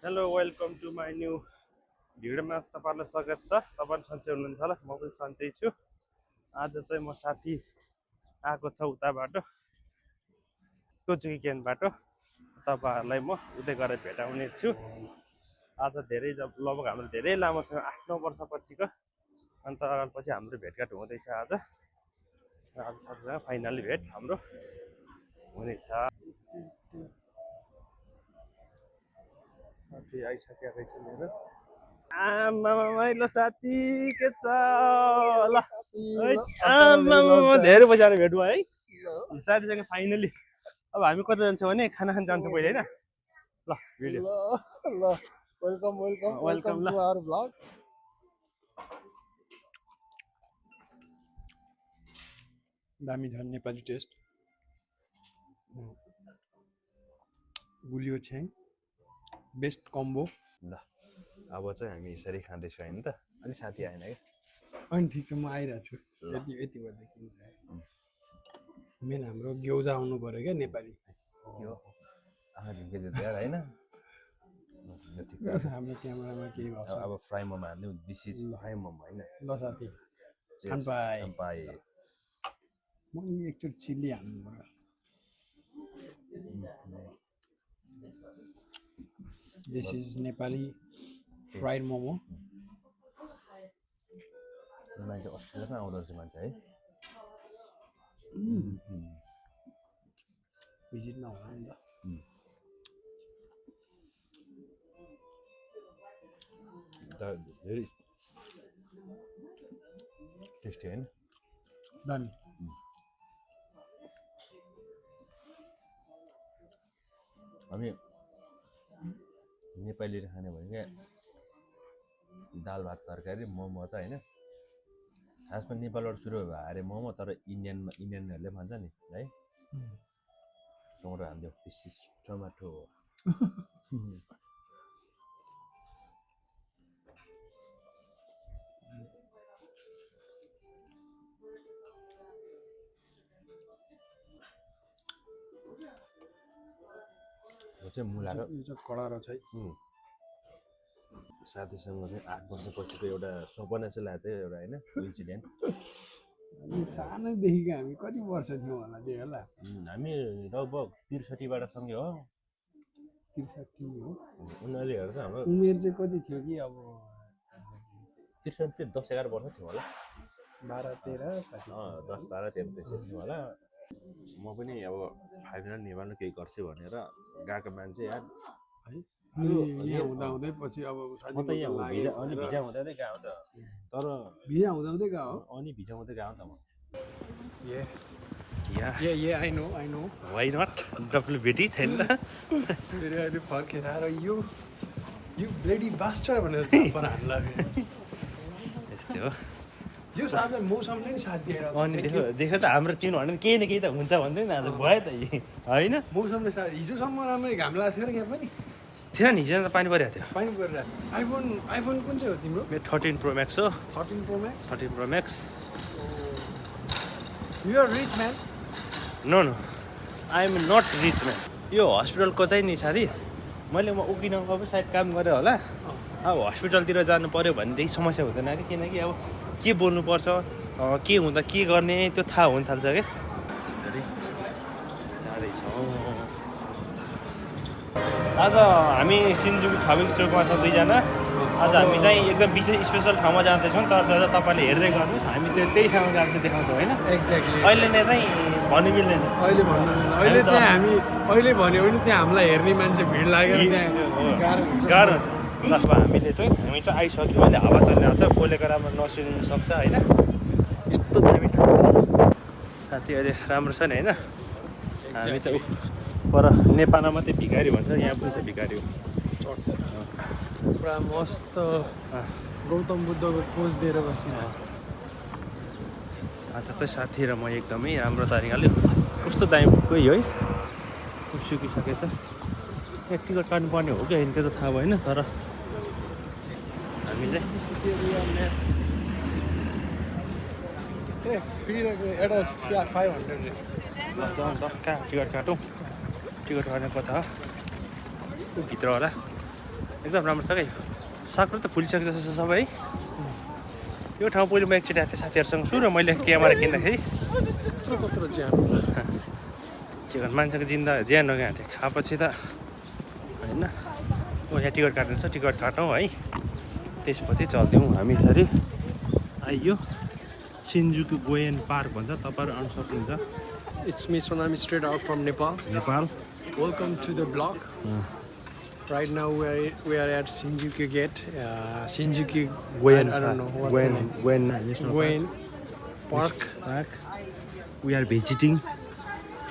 Hello welcome to my new भिडियोमा तपाईँहरूलाई स्वागत छ। तपाईँहरू सन्चै हुनुहुन्छ होला, म पनि सन्चै छु। आज चाहिँ म साथी आएको छ उताबाट कोचुकी क्यानबाट। तपाईँहरूलाई म उतै गएर भेटाउने छु। आज धेरै लगभग हाम्रो धेरै लामो समय 8-9 वर्षपछिको अन्तरालपछि हाम्रो भेटघाट हुँदैछ। आज सबैजना फाइनली भेट हाम्रो हुनेछ। साथी आइसकेको छ मेरो। आमामाइलो साथी के छ ल? आमामा धेरै बजार भेटौँ है साथीसँग फाइनली। अब हामी कता जान्छौँ भने खाना खान जान्छौँ पहिले हैन? ल भिडियो ल वेलकम टु आवर ब्लग। दामी छ नेपाली टेस्ट। गुलियो छ्याङ बेस्ट कम्बो। ल अब चाहिँ हामी यसरी खाँदैछौँ हैन त? अनि साथी आएन क्या? अनि ठिक छ, म आइरहेको छु। यति गर्दै मेन हाम्रो ग्यौजा आउनु पर्यो क्या नेपाली। यो आँखा झिम्किँदै यार हैन? हाम्रो क्यामेरामा केही भन्छ। अब फ्राई मोमो हाल्नु। दिस इज फ्राई मोमो हैन? ल साथी खानपाए। म नि एकचोटि चिल्ली हाल्नु पर्यो। This is Nepali fried momo. मान्छे अस्ट्रेलियामा आउँदो रहेछ मान्छे है? भिजिटमा होला नि त। धेरै टेस्टी हैन? दामी। हामी नेपालीले खाने भनेको दाल भात तरकारी मोमो त हैन? खासमा नेपालबाट सुरु भयो अरे मोमो, तर इन्डियनहरूले भन्छ नि है टमाटो हाल्दियो। This is tomato. चाहिँ मुलाको यो चाहिँ कडा रहेछ है। साथीसँग चाहिँ 8 वर्षपछिको एउटा सपना चाहिँ लाग्छ एउटा हैन? इन्सिडेन्ट। सानैदेखिको हामी कति वर्ष थियौँ होला त्यो होला? हामी लगभग 63बाट सँगै हो। 63 हो। उनीहरूले हेर्छ हाम्रो उमेर चाहिँ कति थियो कि अब? 63 10-11 वर्ष थियो होला। 12-13 10-12 थियो होला। म पनि अब फाइनल नेपालमा केही गर्छु भनेर गएको मान्छे यार है। यहाँ हुँदै पछि अब म त यहाँ अनि भिजा हुँदै गएको त। तर भिजा हुँदै गयो अनि भिजा हुँदै गएको त म। Yeah I know why not? डब्लु भेटी छैन त फेरि अहिले फर्केर आएर यो ब्लेडी बास्टर भनेर थापर हान्ला। यस्तै हो यो साथ मौसमले नि साथ दिएर अनि देखो त हाम्रो चिन भने केही न केही त हुन्छ भन्दै न। आज भयो त होइन? मौसमले साथ हिजोसम्म राम्ररी घाम लागेको थियो र यहाँ पनि थिएन नि? हिजो त पानी परिरहेको थियो। पानी परिरहेको। आइफोन कुन चाहिँ हो तिम्रो? मेरो 13 प्रो म्याक्स हो। 13 pro max? 13 pro max. You are rich man? No I am not rich man. यो हस्पिटलको चाहिँ नि साथी मैले उकिनको पनि सायद काम गरेँ होला। अब हस्पिटलतिर जानु पऱ्यो भनेदेखि समस्या हुँदैन कि, किनकि अब के बोल्नुपर्छ के हुँदा के गर्ने त्यो थाहा हुन थाल्छ क्या। यस्तरी जाँदैछौँ। आज हामी सिन्जुकी खाबिङ चोकमा छौँ दुईजना। आज हामी चाहिँ एकदम विशेष स्पेसल ठाउँमा जाँदैछौँ। तर तपाईँले हेर्दै गर्नुहोस्, हामी त्यही ठाउँमा जाँदै देखाउँछौँ होइन? एक्ज्याक्टली। अहिले नै चाहिँ भन्नु मिल्दैन। अहिले भन्नु अहिले त्यहाँ हामी अहिले भन्यो भने त्यहाँ हामीलाई हेर्ने मान्छे भिड लागेर त्यहाँ गाह्रो। ल अब हामी त आइसक्यो। अहिले हावा चलिरहेको छ, बोलेको राम्रो नसुनिनु सक्छ होइन? यस्तो दामी ठाउँ छ साथी। अहिले राम्रो छ नि होइन? हामी त पर नेपालमा मात्रै भिखारी भन्छ, यहाँ पनि छ भिखारी। पुरा मस्त गौतम बुद्धको पोज दिएर बसिरहेको। आज चाहिँ साथी र म एकदमै राम्रो तरिकाले कस्तो दामी गयो है? सुकिसकेछ। यहाँ टिकट काट्नुपर्ने हो कि होइन त्यो त थाहा भएन, तर हामीले एडल्ट 500 कहाँ टिकट काटौँ? टिकट काट्ने कता हो? भित्र होला। एकदम राम्रो छ क्या साकुरा त फुलिसकेको जस्तो छ सबै है यो ठाउँ पहिले म एकचोटि आएको थिएँ साथीहरूसँग सुरु मैले क्यामेरा किन्दाखेरि कत्रो ज्यान चिकन मान्छेको जिन्दा ज्यान हो क्या खाएपछि त होइन यहाँ टिकट काट्नु छ टिकट काटौँ है त्यसपछि चल्दिउँ हामी फेरि आइयो सिन्जुकु गोयन पार्क भन्छ तपाईँहरू आउनु सक्नुहुन्छ It's me, Sonami, straight out from Nepal. Nepal Welcome to the vlog. Right now we are at Shinjuku Gate. Shinjuku Gyoen I don't know what the Gyoen name. Gyoen national Goen Park. Park we are visiting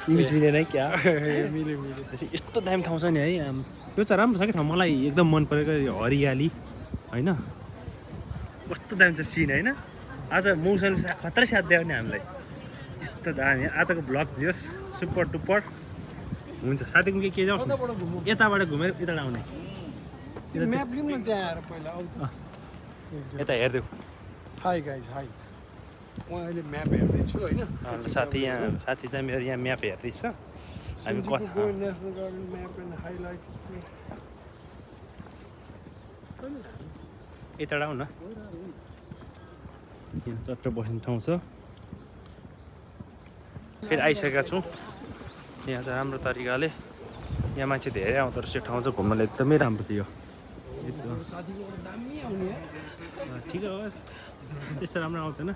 English मिलेन है क्या मिल्यो मिल्यो यस्तो दामी ठाउँ छ नि है यो चाहिँ राम्रो छ कि ठाउँ मलाई एकदम मन परेको यो हरियाली होइन कस्तो दामी छ सिन होइन आज मौसम खतरा साथ दियो नि हामीलाई यस्तो दामी आजको भ्लग दियोस् सुपर डुपर हुन्छ साथीको के जाउँ कताबाट घुमौँ यताबाट घुमेर यता आउने म्याप लिउँ न त्यहाँ आएर पहिला यता हेरिदेऊ हाई गाइज हाई म अहिले म्याप हेर्दैछु होइन साथी यहाँ साथी चाहिँ मेरो यहाँ म्याप हेर्दैछ हामी Shinjuku Goen National Garden map and highlights. यताबाट आउन यहाँ चट्ट बस्ने ठाउँ छ फेरि आइसकेका छौँ यहाँ चाहिँ राम्रो तरिकाले यहाँ मान्छे धेरै आउँदो रहेछ यो ठाउँ चाहिँ घुम्नलाई एकदमै राम्रो थियो साथीको दामी आउने ठिक हो त्यस्तो राम्रो आउँदैन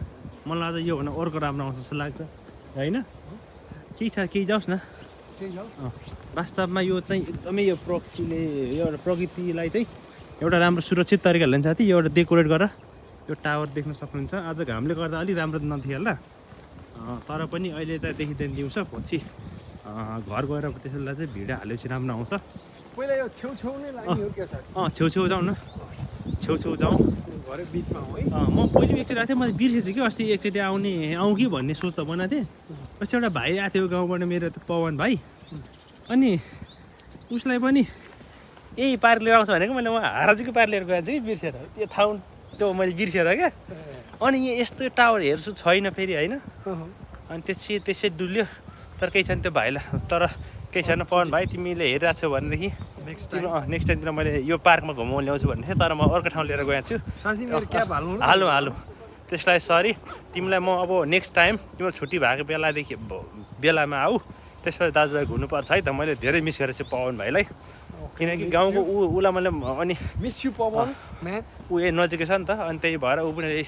मलाई आज योभन्दा अर्को राम्रो आउँछ जस्तो लाग्छ होइन केही छ केही जाओस् न वास्तवमा यो चाहिँ एकदमै यो प्रकृतिले एउटा प्रकृतिलाई चाहिँ एउटा राम्रो सुरक्षित तरिकाले साथी यो एउटा डेकोरेट गरेर यो टावर देख्न सक्नुहुन्छ आज घामले गर्दा अलिक राम्रो नदेखिहाल्ला तर पनि अहिले चाहिँ देखिँदैन दिउँछ पछि घर गएर त्यसलाई चाहिँ भिडियो हालेपछि राम्रो आउँछ पहिला यो छेउछेउ नै लाग्ने हो क्या साथी छेउछेउ जाउँ न छेउछेउ जाउँ घरै बिचमा हो है म पहिले एकचोटि आएको थिएँ मैले बिर्सेछु कि अस्ति एकचोटि आउँ कि भन्ने सोच त बनाएको थिएँ अस्ति एउटा भाइ आएको थियो गाउँबाट मेरो त पवन भाइ अनि उसलाई पनि यही पार्क लिएर आउँछ भनेको मैले उहाँ हाराजीको पार्क लिएर गएको छु कि बिर्सेर त्यो ठाउँ त्यो मैले बिर्सेर क्या अनि यहाँ यस्तो टावर हेर्छु छैन फेरि होइन अनि त्यसै डुल्यो तर केही छैन त्यो भाइलाई तर केही छैन पवन भाइ तिमीले हेरिरहेको छौ भनेदेखि नेक्स्ट नेक्स्ट टाइमतिर मैले यो पार्कमा घुमाउनु ल्याउँछु भन्ने थिएँ तर म अर्को ठाउँ लिएर गएको छु साथी मेरो क्याब हाल्नु हालु त्यसलाई सरी तिमीलाई म अब नेक्स्ट टाइम तिम्रो छुट्टी भएको बेलामा आऊ त्यसपछि दाजुभाइ घुम्नुपर्छ है त मैले धेरै मिस गरेको छु पवन भाइलाई किनकि गाउँको उसलाई मैले अनि मिस यु पवन म्यान ऊ यही नजिकै छ नि त अनि त्यही भएर ऊ पनि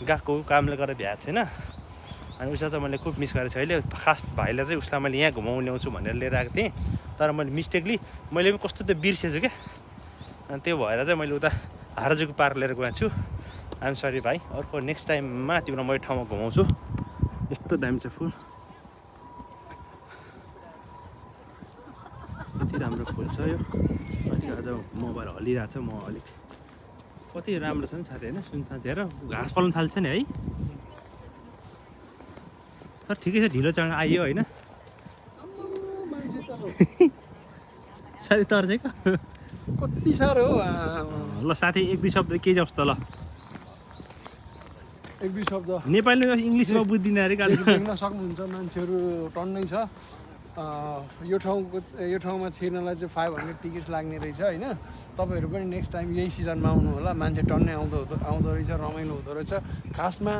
गएको कामले गर्दा भ्याएको छैन अनि उसलाई त मैले खुब मिस गरेको छु अहिले खास भाइलाई चाहिँ उसलाई मैले यहाँ घुमाउनु ल्याउँछु भनेर लिएर आएको थिएँ तर मैले मिस्टेकली मैले पनि कस्तो त्यो बिर्सेछु क्या अनि त्यो भएर चाहिँ मैले उता हाराजुको पार्क लिएर गएको छु आइएम सरी भाइ अर्को नेक्स्ट टाइममा तिम्रो म यो ठाउँमा घुमाउँछु यस्तो दामी छ फुल कति राम्रो फुल छ यो अलिक आज मोबाइल हलिरहेको छ म अलिक कति राम्रो छ नि साथी होइन सुनसान हेर घाँस फल्नु थाल्छ नि है तर ठिकै छ ढिलो चाँडो आइयो होइन साथी तर चाहिँ कति साह्रो हो ल साथी एक दुई शब्द के जाउँछ त ल एक दुई शब्द नेपाली इङ्ग्लिसमा बुझ्दिनँ अरे देख्न सक्नुहुन्छ मान्छेहरू टन्नै छ यो ठाउँमा छिर्नलाई चाहिँ 500 टिकट लाग्ने रहेछ होइन तपाईँहरू पनि नेक्स्ट टाइम यही सिजनमा आउनु होला मान्छे टन्नै आउँदो रहेछ रमाइलो हुँदो रहेछ खासमा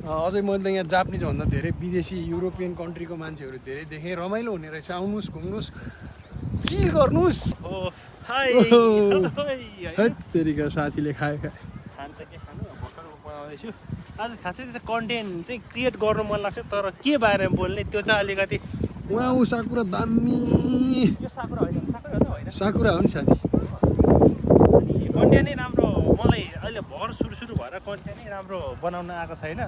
अझै मैले त यहाँ जापानिज भन्दा धेरै विदेशी युरोपियन कन्ट्रीको मान्छेहरू धेरै देखेँ रमाइलो हुने रहेछ आउनुहोस् घुम्नुहोस् चिल गर्नुहोस् तेरिका साथीले खाए बनाउँदैछु आज खासै चाहिँ कन्टेन्ट चाहिँ क्रिएट गर्नु मन लाग्छ तर के बारेमा बोल्ने त्यो चाहिँ अलिकति उहाँ ऊ साकुरा दामी यो साकुरा होइन साकुरा हो नि साथी कन्टेन्ट नै राम्रो मलाई अहिले भर सुरु भएर कन्टेन्ट नै राम्रो बनाउन आएको छैन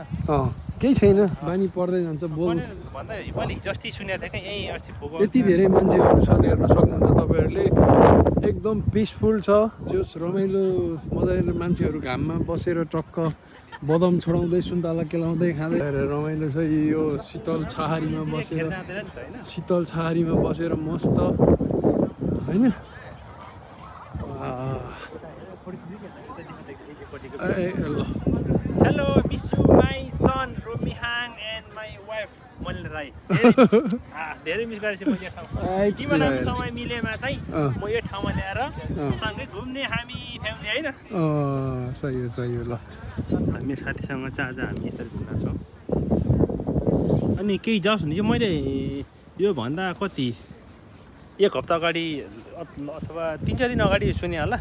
केही छैन बानी पर्दै जान्छ बोल भन्दा मैले जस्ती सुनेको थिएँ कि यहीँ अस्ति यति धेरै मान्छेहरू छन् हेर्न सक्नुहुन्छ तपाईँहरूले एकदम पिसफुल छ जस रमाइलो मजाले मान्छेहरू घाममा बसेर टक्क बदम छोडाउँदै सुन्तला केलाउँदै खाँदै रमाइलो छ यो शीतल छाहारीमा बसेर मस्त होइन hello miss you my son Romihang and my wife Malla Rai धेरै मिस गरेछु मैले यो ठाउँ तिमीलाई समय मिलेमा चाहिँ म यो ठाउँमा ल्याएर सँगै घुम्ने हामी फ्यामिली होइन सही हो ल हामी साथीसँग चाहिँ आज हामी यसरी घुम्न छौँ अनि केही जाओस् भने चाहिँ मैले योभन्दा कति एक हप्ता अगाडि अथवा 3-4 दिन अगाडि सुने होला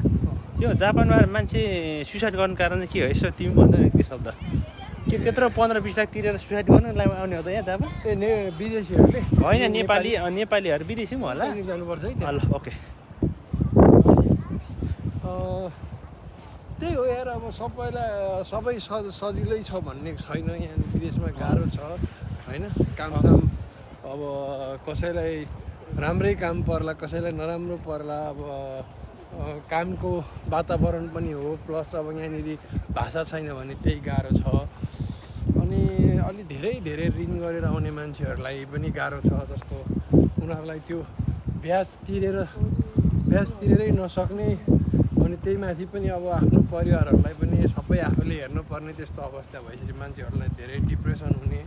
यो जापानमा मान्छे सुसाइड गर्नु कारण चाहिँ के हो यसो तिमी भन्दा के शब्द के त्यत्रो 15-20 लाख तिरेर सुसाइड गर्नु आउने हो त यहाँ जापान विदेशीहरूले होइन नेपालीहरू विदेशी पनि होला जानुपर्छ है ल ओके त्यही हो यार अब सबै सजिलै छ भन्ने छैन यहाँ विदेशमा गाह्रो छ होइन कामसाम अब कसैलाई राम्रै काम पर्ला कसैलाई नराम्रो पर्ला अब कामको वातावरण पनि हो प्लस अब यहाँनिर भाषा छैन भने त्यही गाह्रो छ अनि अलि धेरै ऋण गरेर आउने मान्छेहरूलाई पनि गाह्रो छ जस्तो उनीहरूलाई त्यो ब्याज तिरेरै नसक्ने अनि त्यही माथि पनि अब आफ्नो परिवारहरूलाई पनि सबै आफूले हेर्नुपर्ने त्यस्तो अवस्था भएपछि मान्छेहरूलाई धेरै डिप्रेसन हुने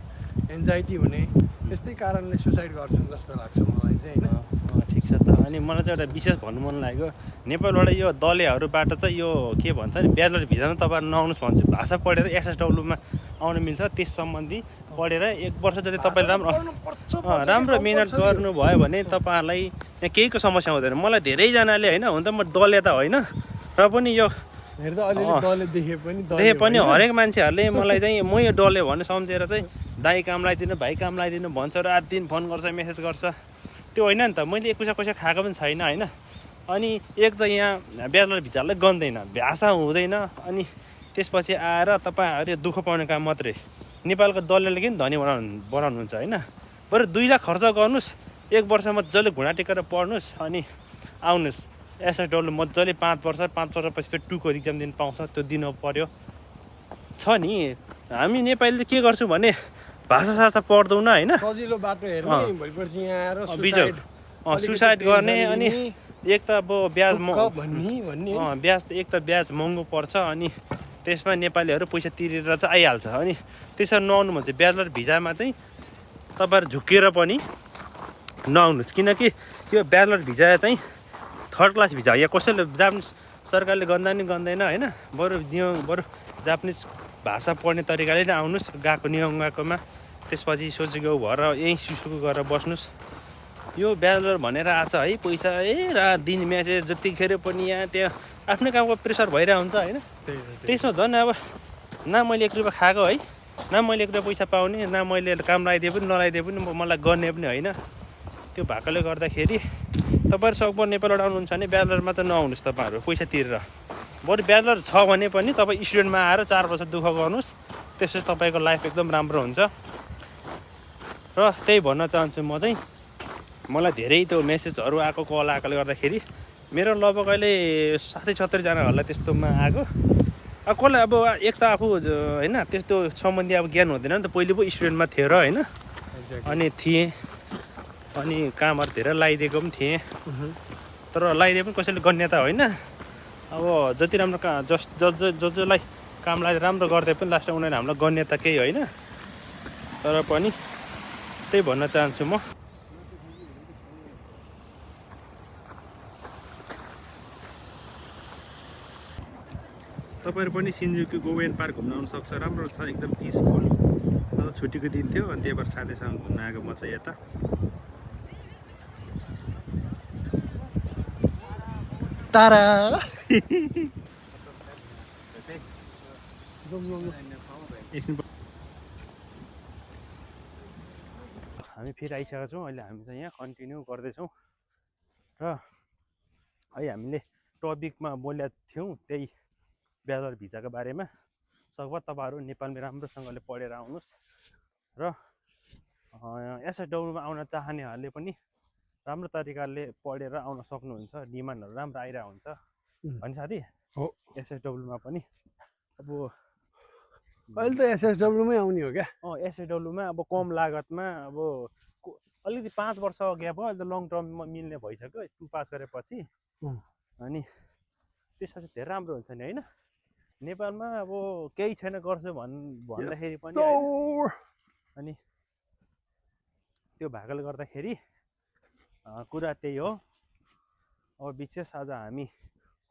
एन्जाइटी हुने त्यस्तै कारणले सुसाइड गर्छन् जस्तो लाग्छ मलाई चाहिँ होइन ठिक छ त अनि मलाई चाहिँ एउटा विशेष भन्नु मन लाग्यो नेपालबाट यो दलेहरूबाट चाहिँ यो के भन्छ नि ब्याचलर भिजामा तपाईँहरू नआउनुहोस् भन्छ भाषा पढेर एसएसडब्लुमा आउनु मिल्छ त्यस सम्बन्धी पढेर 1 वर्ष जति तपाईँले राम्रो मिहिनेत गर्नुभयो भने तपाईँहरूलाई यहाँ केहीको समस्या हुँदैन मलाई धेरैजनाले होइन हुन त म दले त होइन र पनि यो देखे पनि हरेक मान्छेहरूले मलाई चाहिँ म यो डले भन्ने सम्झेर चाहिँ दाइ काम लगाइदिनु भाइ काम लगाइदिनु भन्छ र रात दिन फोन गर्छ मेसेज गर्छ त्यो होइन नि त मैले एक पैसा खाएको पनि छैन होइन अनि एक त यहाँ ब्याचलर भिजालाई गन्दैन भाषा हुँदैन अनि त्यसपछि आएर तपाईँहरू दुःख पाउने काम मात्रै नेपालको दलले किन धनी बनाउनुहुन्छ होइन बरु 2 लाख खर्च गर्नुहोस् 1 वर्ष मजाले घुँडा टेकेर पढ्नुहोस् अनि आउनुहोस् एसएसडब्लु मजाले 5 वर्षपछि फेरि 2 को इक्जाम दिन पाउँछ त्यो दिनु पर्यो छ नि हामी नेपालीले के गर्छौँ भने भाषा पढ्दैनौँ होइन सजिलो बाटो हेर्ने भोलिपर्सि यहाँ आएर सुसाइड गर्ने अनि एक त अब ब्याज ब्याज त एक त ब्याज महँगो पर्छ अनि त्यसमा नेपालीहरू पैसा तिरेर चाहिँ आइहाल्छ अनि त्यसरी नआउनु भने चाहिँ ब्याचलर भिजामा चाहिँ तपाईँहरू झुकेर पनि नआउनुहोस् किनकि यो ब्याचलर भिजा चाहिँ 3rd क्लास भिजा यहाँ कसैले जापानिज सरकारले गन्दैन होइन बरु जापानिज भाषा पढ्ने तरिकाले नै आउनुहोस् गएकोमा त्यसपछि सोचेको भएर यहीँ सुसुको गरेर बस्नुहोस् यो ब्याचलर भनेर आछ है पैसा रात दिन म्यासेज जतिखेर पनि यहाँ त्यहाँ आफ्नै कामको प्रेसर भइरहेको हुन्छ होइन त्यसमा झन् अब न मैले 1 रुपियाँ खाएको है न मैले 1 रुपियाँ पैसा पाउने न मैले काम लगाइदिए पनि नलाइदिए पनि मलाई गर्ने पनि होइन त्यो भएकोले गर्दाखेरि तपाईँहरू सकभर नेपालबाट आउनुहुन्छ भने ब्याचलरमा चाहिँ नआउनुहोस् तपाईँहरू पैसा तिरेर बरु ब्याचलर छ भने पनि तपाईँ स्टुडेन्टमा आएर 4 वर्ष दुःख गर्नुहोस् त्यसपछि तपाईँको लाइफ एकदम राम्रो हुन्छ र त्यही भन्न चाहन्छु म चाहिँ मलाई धेरै त्यो मेसेजहरू आएको कल आएकोले गर्दाखेरि मेरो लगभग अहिले 60-70 जनाहरूलाई त्यस्तोमा आएको अब कसलाई अब एक त आफू होइन त्यस्तो सम्बन्धी अब ज्ञान हुँदैन नि त पहिले पो स्टुडेन्टमा थियो र होइन अनि थिएँ अनि कामहरू धेरै लगाइदिएको पनि थिएँ तर लगाइदिए पनि कसैले गन्यता होइन अब जति राम्रो जसलाई काम लगाएर राम्रो गर्दै पनि लास्टमा उनीहरूले हामीलाई गन्यता केही होइन तर पनि त्यही भन्न चाहन्छु म तपाईँहरू पनि सिन्जुकी गोवेन पार्क घुम्न आउनु सक्छ राम्रो छ एकदम पिसफुल छुट्टीको दिन थियो अनि त्यही भएर साथीसँग घुम्न आएको म चाहिँ यता तारा हामी फेरि आइसकेका छौँ अहिले हामी चाहिँ यहाँ कन्टिन्यू गर्दैछौँ र है हामीले टपिकमा बोलेका थियौँ त्यही ब्याचलर भिजाको बारेमा सकभर तपाईँहरू नेपालमा राम्रोसँगले पढेर आउनुहोस् र एसएसडब्लुमा आउन चाहनेहरूले पनि राम्रो तरिकाले पढेर आउन सक्नुहुन्छ डिमान्डहरू राम्रो आइरहेको हुन्छ होइन साथी हो एसएसडब्लुमा पनि अब अहिले त एसएसडब्लुमै आउने हो क्या एसएसडब्लुमा अब कम लागतमा अब अलिकति 5 वर्ष ग्याप भयो अहिले त लङ टर्ममा मिल्ने भइसक्यो 2 पास गरेपछि अनि त्यसपछि धेरै राम्रो हुन्छ नि होइन नेपालमा अब केही छैन गर्छु भन्दाखेरि पनि अनि त्यो भएकोले गर्दाखेरि कुरा त्यही हो। अब विशेष आज हामी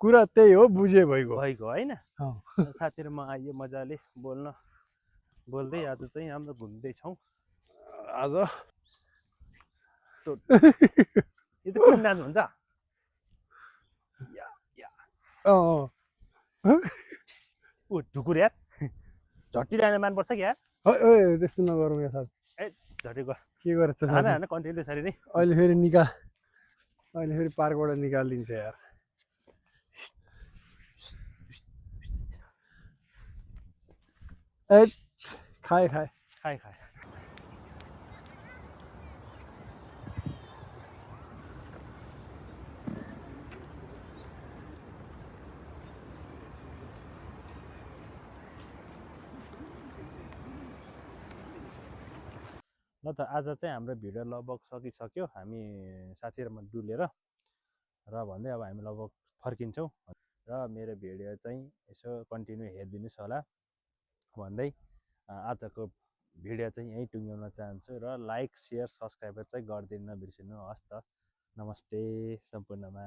कुरा त्यही हो, बुझे भइगयो। भएको होइन, अँ। साथीहरूमा आइयो मजाले बोल्दै आज चाहिँ हाम्रो घुम्दैछौँ। आज यो त कुन डान्स हुन्छ? अँ ऊ ढुकुर यार, झट्टी जाने मान्नुपर्छ कि यार। ओए त्यस्तो नगरौँ या साथ। ए झट्टी गयो, के गरेछ हान साथी? हान कन्टिन्यू त्यसरी नै। अहिले फेरि पार्कबाट निकालिदिन्छ यार। ए खाए खाए। ल त आज चाहिँ हाम्रो भिडियो लगभग सकिसक्यो। हामी साथीहरूमा डुलेर र भन्दै अब हामी लगभग फर्किन्छौँ र मेरो भिडियो चाहिँ यसो कन्टिन्यू हेरिदिनुहोस् होला भन्दै आजको भिडियो चाहिँ यहीँ टुङ्ग्याउन चाहन्छु र लाइक, सेयर, सब्सक्राइब चाहिँ गरिदिनु नबिर्सिनु होस् त। नमस्ते सम्पूर्णमा।